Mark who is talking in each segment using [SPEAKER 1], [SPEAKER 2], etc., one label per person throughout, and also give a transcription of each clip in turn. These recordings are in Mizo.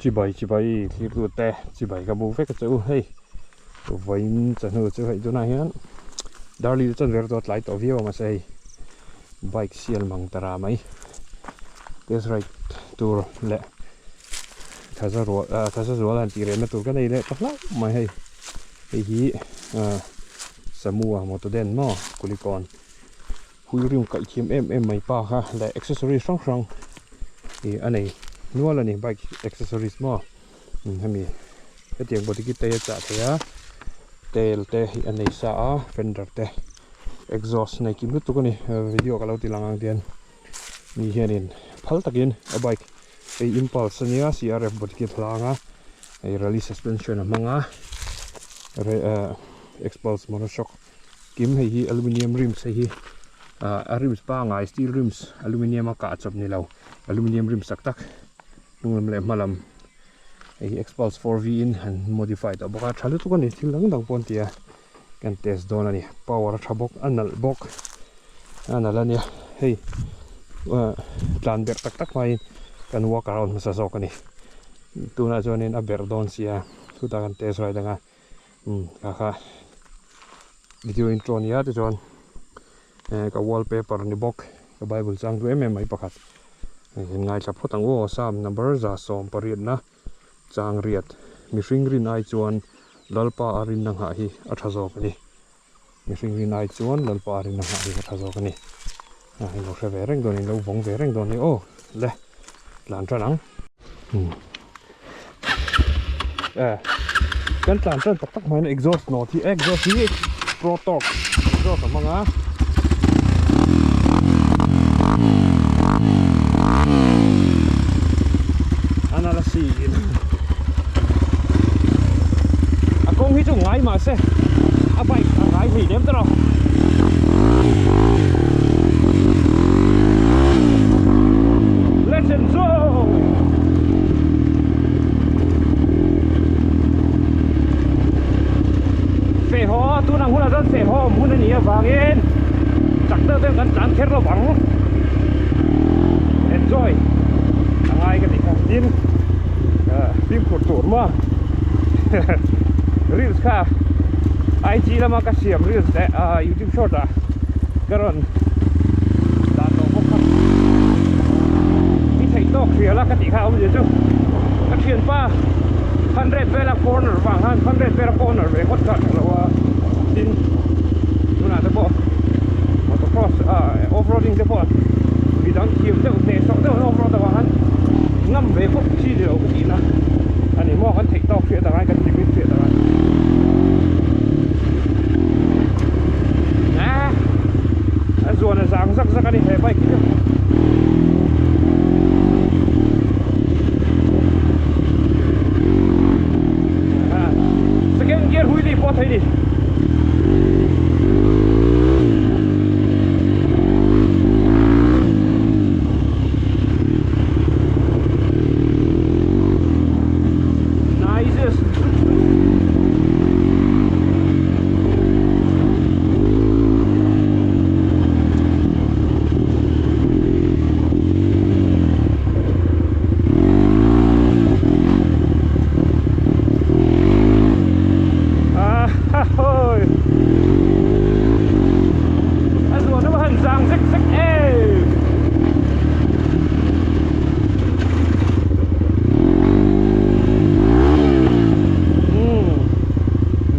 [SPEAKER 1] Chibai chibai thlir tu te chibai ka bu vek a che u hei vawiin chawhnu chu hei tunah hian darli te chuan ver chu a tlai tawh viau a mahse hei bike sial mang ta ra mai test ride tur leh thaza ruah ah thaza zual han tih rehna tur ka nei leh ta hlauh mai hei hei hi ah samua motoden maw kulikawn. Hui rim kaih thiam em em mai pa kha leh accessories hrang hrang ih a nei nual a ni bike accessories maw hemi hetiang body kit te hi a chah thei a tail te hi a nei sa a fender te exhaust nei kim lutuk a ni video ka lo ti lang ang tian mi hianin phal takin a bike hei impulse ania C_R_F body kit hlang a hei rally suspension a hmang a expulse monoshock. Kim hei hi aluminium rims hei hi ah a rims pangai steel rims aluminium a kah chawp ni lo aluminium rims tak tak hnung lam leh hma lam hei hi xpulse 4v in han modify tawh bawk a tha lutuk a ni thil dang dang pawh an ti a kan test dawn a ni power a tha bawk a nalh bawk a nalh a nia hei ah tlan berh tak tak hmain kan walk around hmasa zawk a ni tunah chuanin a berh dawn sia chutah kan test ride ang a. Umm kha kha video intro ania tichuan eh ka wallpaper ni bawk ka bible chang duh em em mai pakhat in ngaithla phawt ang u aw psalm number 180na chang riat mihring rin ai chuan Lalpa a rinna nghah hi a tha zawk a ni mihring rin ai chuan Lalpa a rinna nghah hi a tha zawk a ni a in lo hre ve reng dawn in lo vawng ve reng dawn hi aw le tlan tan ang. Eh kan tlan tan tak tak mai na exhaust nawt hi exhaust hi pro torque exhaust a hmang a a nala si in a kawng hi chu ngai mah se a bike a ngai hlei lem tawh lo. Let's enjoy! Feh haw tun ang hunah chuan feh haw awm hun a nih avangin chak deuh deuh kan tlan kher lo vang. Enjoy! A ngai ka tih kha tin fimkhur tur maw reels kha IG lama ka siam reels leh youtube short ah ka rawn dah tawh bawk kha i theih tawk hria la ka tih kha awmzia chu ka thianpa hundred vela corner vang khan hundred vela corner ve ngawt kha a tha lo a tin tunah te pawh motocross ah off roading te pawh midang thiam deuh hnehsawh deuh an off road avang khan ngam ve bawk chi ni lo ka tih na a ni maw kan theih tawk hriat angai kan limit hriat angai. Ah, a zuan a zang zak zak a ni he bike hi chu. Ah, second gear wheelie pawh thei ni. Nice. Ah, ha, hoi. A zuan a han zang zek zek em.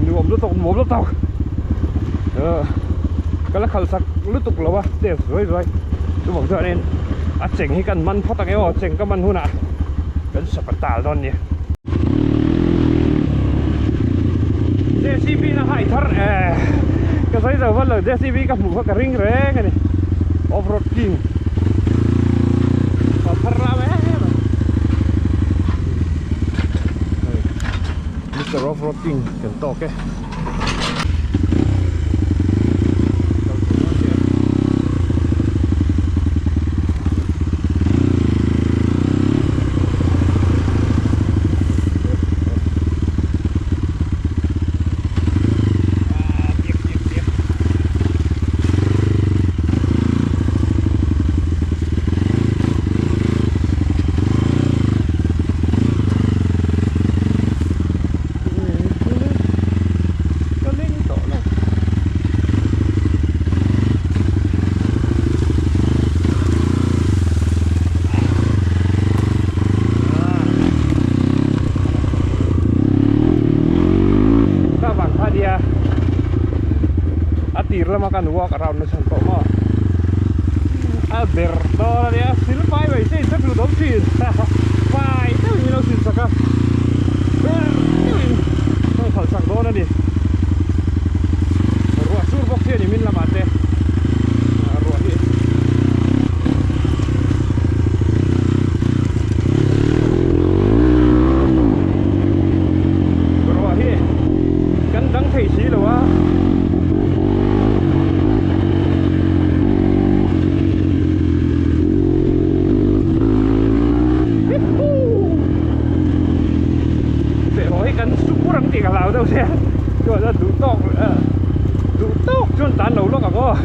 [SPEAKER 1] Nuam lutuk nuam lutuk ka la khalh sak lutuk lo a step zuai zuai chuvang chuanin a cheng hi kan man phawt ang e aw cheng ka man hunah kan sapa tal dawn nia J_C_B na hai thar eh ka sawi zo vat lo J_C_B ka hmuh kha ka ring reng a ni off road king a thar lam em em a hei Mister off road king kan tawk e. tir lama kan walk around na chhan pawh maw a ber dawn a nia sil fai mai se in hre dawn thin fai deuhin min lo sil sak a ber deuhin ka khalh sak dawn a ni ruah sur bawk hi a ni min lamah te ruah hi ruah hi kan dang thei si lo a Feh hi kan su pur ang tih ka hlau deuh sia chuan a duh tawk duh tawk chuan tan lo lawk ang aw.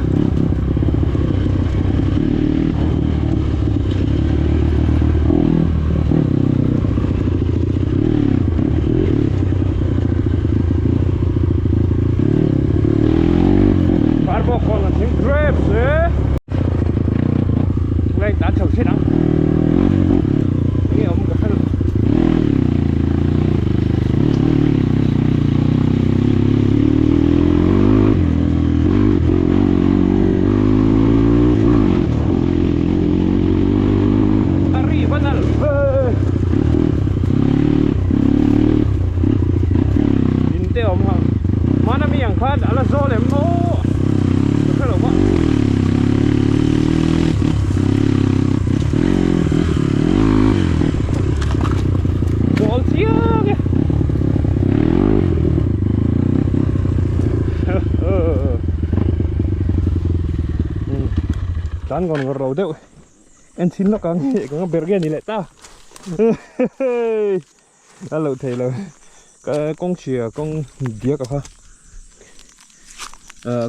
[SPEAKER 1] Farbawk kawn an thleng grep se ngai tan chho chin ang enge awm ka hre lo a ri va nalh ve in te awm ha hmana mi ang khan a la zawl em maw ka hre lo va zawl chiang e tlan ngawn ngawr lo deuh en chhin lawk ang hei ka ber nge ni leh ta a lo thei lo kawng chhia kawng diak a kha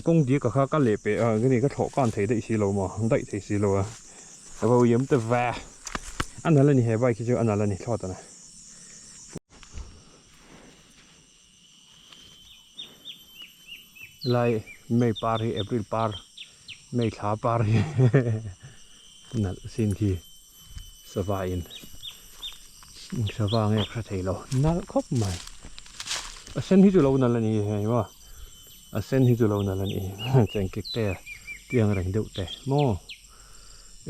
[SPEAKER 1] kawng diak a kha ka leh peh a ni ka thlawh kan thei daih si lo maw daih thei si lo a a bo yam te va a nal a ni he bike hi chu a nal a ni thlawt a na. Lai May par hi April par May thla par hi nalh sin khi sava in sava nge ka hre thei lo nalh khawp mai a sen hi chu lo nalh a ni hei maw a sen hi chu lo nalh a ni chengkek te tiang reng deuh te maw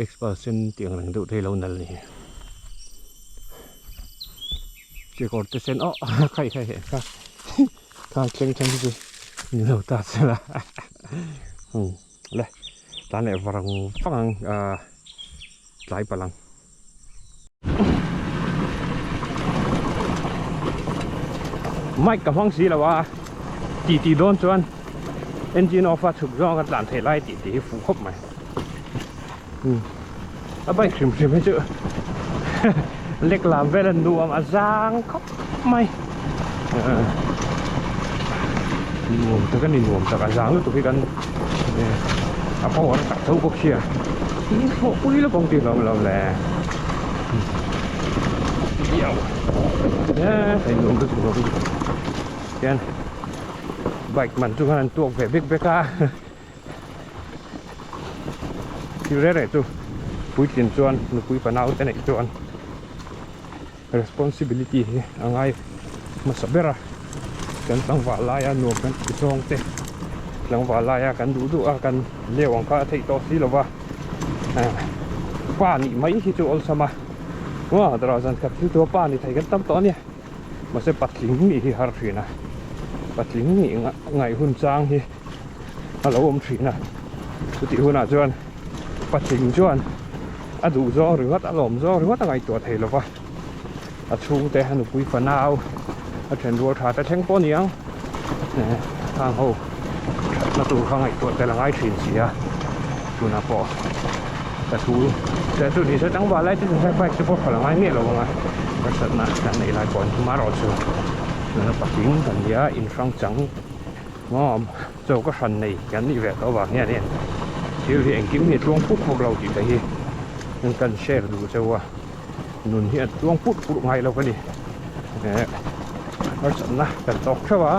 [SPEAKER 1] expa sen tiang reng deuh te hi lo nalh a ni. Kekawr te sen oh khai khai heh kha kha thleng thleng hi chu ni lo ta che la um le tlan leh varang vang ang ah tlai palh ang. Mic ka hmang si lo a ti ti dawn chuan engine off a chhuk zawng a tlan theih lai tih tih hi fuh khawp mai. A bike hrim hrim hi chu lek lam vel a nuam a zang khawp mai nuam tak a ni nuam tak a zang lutuk hi kan a power a tak tho bawk sia in thlawh pui lawk ang tih hlawm lo le hei nuam lutuk lo hian bike man chu khan an tuak ve bek bek a. Thil reng reng chu puitlin chuan nupui fanau te neih chuan responsibility hi a ngai hmasa ber a kan tlangval laia nuam kan tih zawng te tlangval laia kan duh duh a kan leu ang kha a theih tawh si lova pa nih mai hi chu awlsam a maw dawrah khat thil tura pa ni thei kan tam tawh a nia mahse patling nih hi har thin a patling nih ngaih hun chang hi. a lo awm thin a chutih hunah chuan patling chuan a duh zawng ringawt a lawm zawng ringawt a ngaihtuah thei lova a chhungte a nupui fanau a then rual tha te thleng pawh a ni ang hang ho thatna tur kha ngaihtuah tel a ngai thin si a tunah pawh ka thu te chu ni se tlangval lai te chu bike te pawh hralh a ngai miah lo ang a harsatna kan neih lai pawh an hmarawh chu tuna patling kan nia inhrang chang. Maw chaw ka hran nei kan nih ve tawh avang hianin thil hi engkim hi a tluang puk puk lo tih te hi kan share duh cheu a, nun hi a tluang puk puk ngai lo a ni. Eh harsatna kan tawk theuh a,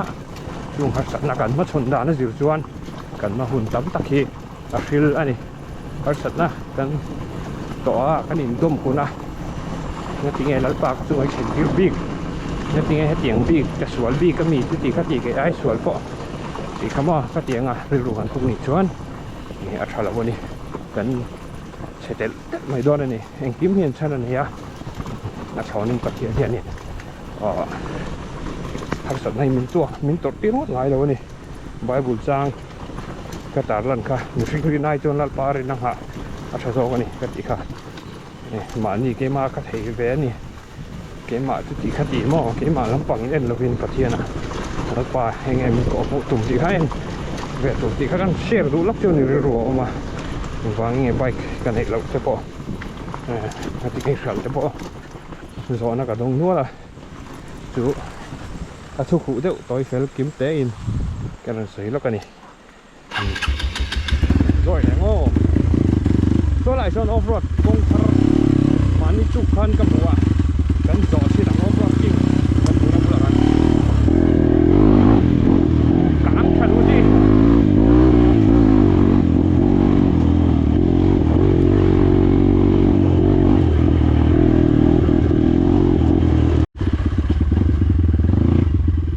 [SPEAKER 1] chung harsatna kan hmachhawn dan a zir chuan kan hma hun tam tak hi a hril a ni. Harsatna kan tawh a, kan indawm hun a, ngatinge Lalpa ka chunga i thlen tir bik, ngatinge hetiang bik ka sual bik a mi chuti kha ti kei ai sual pawh. Tih kha maw ka tih anga rilru kan tuk nih chuan ih a tha lo a ni. Kan chhe telh telh mai dawn a ni. Engkim hian chhan a nei a, a chhawnin Pathian hianin aw harsatna hi min tuak min tawrh tir ngawt ngai lo a ni. Bible chang ka tarlan kha mihring rin ai chuan Lalpa rin a nghah a tha zawk a ni ka tih kha. Mahni keimah ka thei ve a ni. Keimah chu tih kha tih maw? Keimah lampang in en lovin Pathian a Lalpa eng nge min kawh hmuh tum tih kha en ve tur tih kha kan share duh lawk chu ni rilru a awm a. Engvangin nge bike ka neih loh te pawh a ti kei hralh te pawh zawhna ka dawng nual a. Chu a thu khuh deuh tawi fel kim te in ka rawn sawi lawk a ni. Zawi leh ngaw Saw lai sawn off road kawng thar mahni chuk khan ka hmu a kan zawh chin ang off road king kan hmuhna bulah khan kang tha duh chi.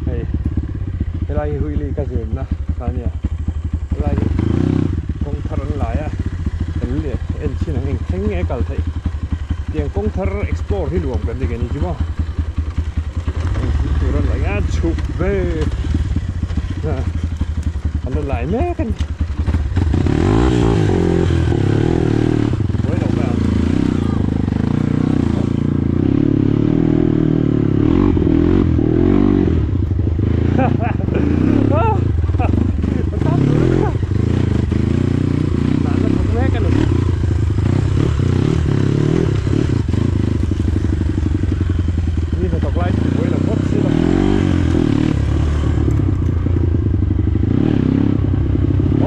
[SPEAKER 1] Hei helai hi huili ka zirna a nia helai hi kawng thar an lai a kan leh en chin ang eng thleng nge kal theih tiang kawng thar explore hi nuam kan ti kei ni chu maw engkim tur an lai a chhuk ve an la lai mek a ni.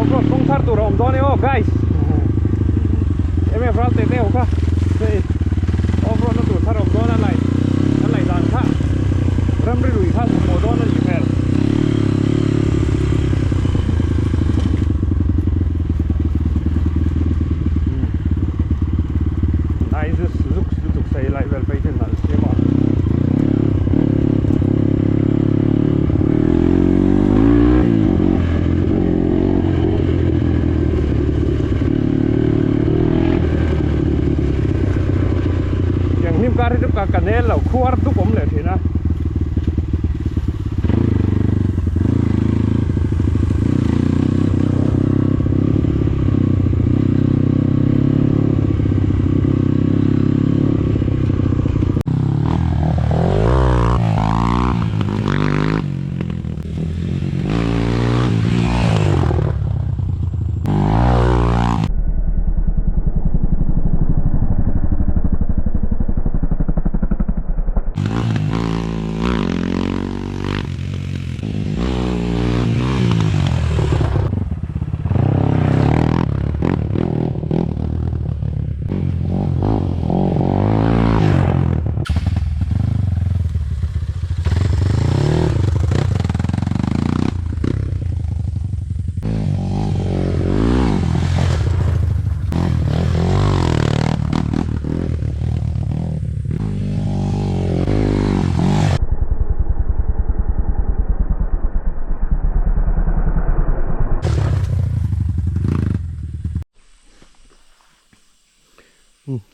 [SPEAKER 1] Off-road kawng thar tur a awm dawn e aw guys MF ral teh teh ho kha hei off-road na tur thar a awm dawn a lai a laih dan kha ramri lui kha hmu dawn a nih hmel. Nice zuk lutuk sei lai vel phei chu nalh si maw. Tiang hnim kar hi chu ka nel lo khuar dup awm leh thin a.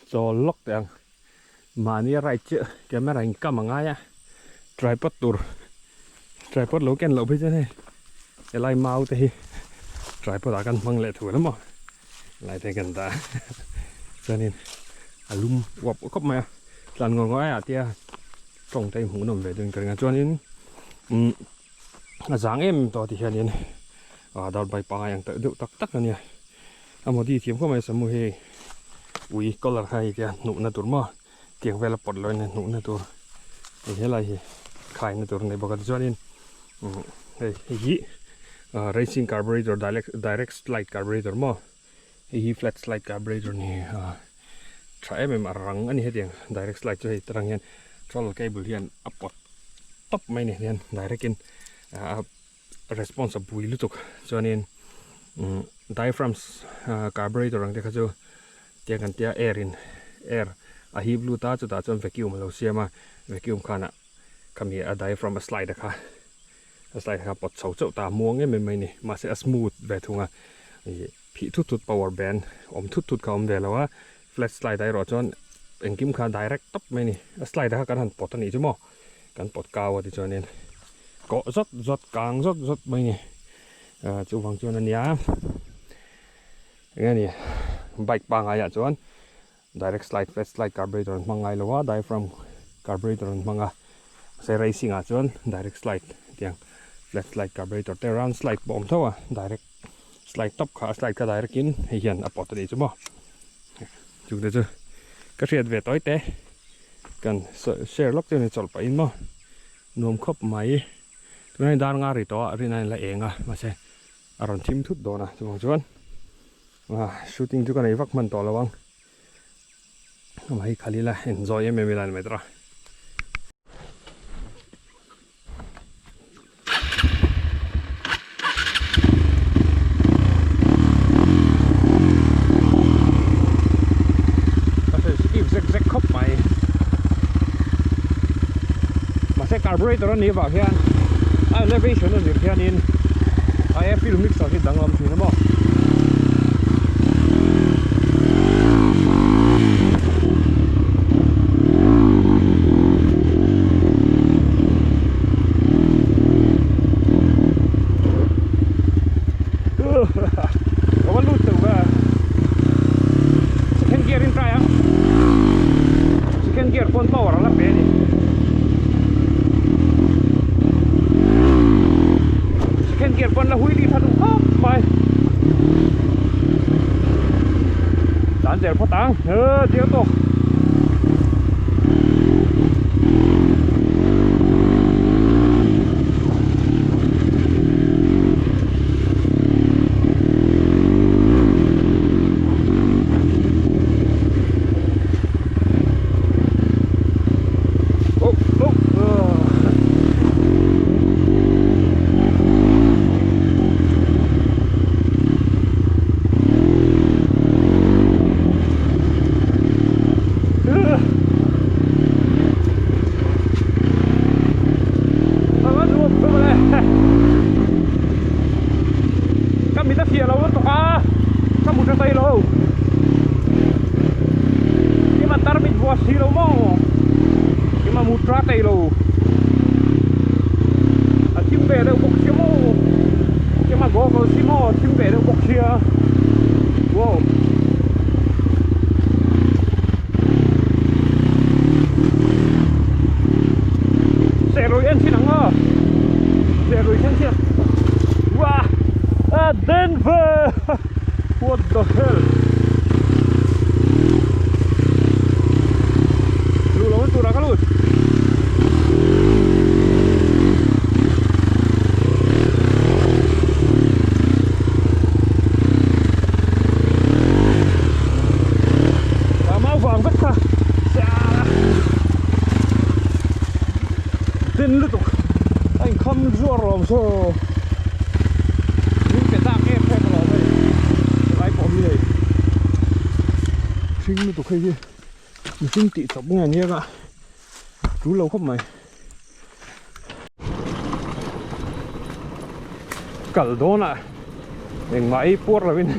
[SPEAKER 1] Chawl lawk teh ang mahni a right chiah camera in kam a ngai a tripod tur tripod lo ken loh phei chuan hei helai mau te hi tripod ah kan hmang leh thu emaw lai te kan dah a chuanin a lum uap khawp mai a tlan ngawr ngawr aiah tia tawng te hi hmuh nawm ve deuhin ka ring a chuanin umm a zang em em tawh a ti hianin ah dar bai pangai ang deuh tak tak a nia a modi thiam khawp mai samu hei ui collar kha hei tia hnuhna tur maw tiang vel a pawt lo in a hnuhna tur hei helai hi khaina tur a nei bawk a tichuanin umm hei hei hi ah racing carburetor direct direct slide carburetor maw hei hi flat slide carburetor ni a tha em em a rang a ni hetiang direct slide chu hei tarang hian throttle cable hian a pawt tawp mai a ni hian direct in ah response a bui lutuk chuanin umm diaphragms carburetor ang te kha chu tiang kan tia air in air a hip lut a chutah chuan vacuum a lo siam a vacuum khan ah khami a diaphragm a slide a kha. A slide kha pawt chho chauh ta muang em em mai a ni. Mahse a smooth ve thung a, ih phih thut thut power band awm thut thut kha a awm ve lo a, flat slide ah erawh chuan engkim kha direct tawp mai a ni. A slide ah kha kan han pawt a nih chu maw, kan pawt kau a tichuanin kawh zawt zawt kang zawt zawt mai a ni. Ah chuvang chuan a nia eng nge ni bike pangngai ah chuan Direct slide, flat slide carburetor an hmang ngai lo a, diaphragm carburetor an hmang a, mahse racing ah chuan direct slide tiang flat slide carburetor te round slide pawh a awm tho a, direct slide tawp kha a slide kha direct in hei hian a pawt a nih chu maw, chung te chu ka hriat ve tawi te kan share lawk chu ni chawlh pah in maw nuam khawp mai, tunah hian dar nga ri tawh a rin a inla eng a mahse a rawn thim thut dawn a chuvang chuan. Ah shooting chu ka nei vak hman tawh lo ang amah hi khal ila enjoy em em ila ni mai tawh a. A sensitive zek zek khawp mai mahse carburetor a nih avang hian a elevation a zir hianin a air fuel mixer hi danglam thin a maw. Ka va lut teuh ve second gear in try ang second gear pawn power a la pe a ni second gear pawn la hui li tha duh khawp mai dan zel phawt ang he dial tawk Oh, oh, oh. Ka mit a fiah lo lutuk a, ka mut a tai lo. Kima tarmit vuah si lo maw? Kima mut ra tai lo. A thim ve deuh bawk sia maw? Kima goggle si maw? A thim ve deuh bawk sia. Wow. Serui en thin ang aw Serui en thin Wah A Denver What the hell Lu lo tur ah ka lut A mau vang vek kha Den lutuk a inkham zuar rawm saw min pe tak em em alawm hei helai pawh hi hei hring lutuk hei hi mihring tih chawp nge nia ka tul lo khawp mai. Kal dawnah engmah ei puar lovin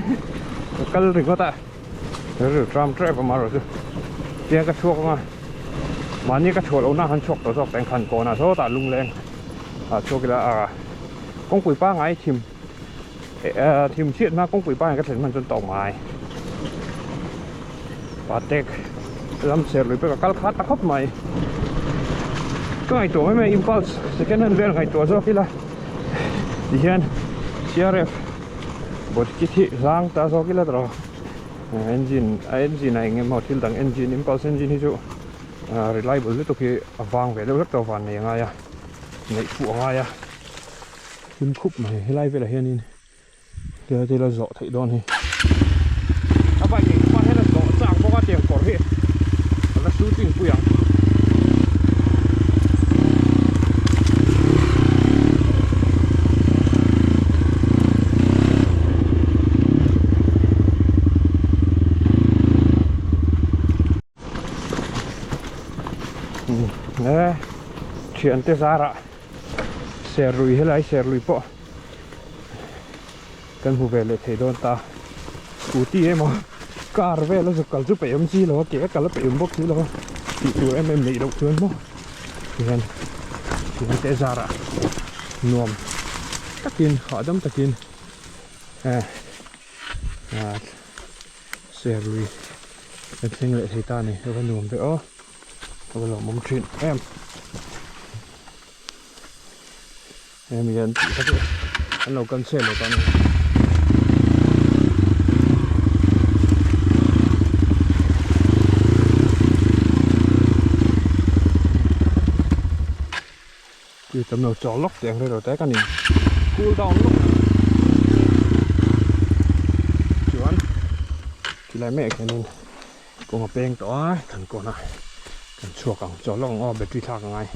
[SPEAKER 1] ka kal ringawt a rilru tram tep a marawh chu tiang ka chhuak anga mahni ka chhuah lohna han chhuak tawh zawk teng khan kawnah sawtah lungleng ah chhuak ila a kawngpui pangngai thim thim chhiat hma kawngpui pangngai ka thlen hman chuan tawk mai patek lam ser lui pawh ka kal khat ta khawp mai ka ngaihtuah mai mai impulse second hand vel ngaihtuah zawk ila tihian crf body kit hi hlang ta zawk ila tawh engine a engine ah eng emaw thil dang engine impulse engine hi chu reliable lutuk hi a vang ve deuh hlek tawh van nei a ngai a neih fuh a ngai a hlim khup mai helai velah hianin. Tia thil a zawh theih dawn hi. A bike eng hma hian a zawh chak bawk a tiang kawr hi a la shooting pui ang. Thiante zarah. Serlui helai serlui pawh kan hmu ve leh thei dawn ta scooty emaw car vel a zuk kal chu peih awm si lo a ke a kal a peih awm bawk si lo a tih tur em em neih loh chuan maw tihian thian te zarah nuam takin hahdam takin eh ah serlui kan thleng leh thei ta a ni a va nuam ve aw a va lawmawm thin em. Hemi an tih kha chu an lo cancel leh tawh a ni. Tui tam lo chaw lawk tih ang rei lo te kan in cool down lawk chuan khilai mek hianin kawng a peng tawh a kan kawn a kan chhuak ang chaw lawk ang aw battery thlak a ngai.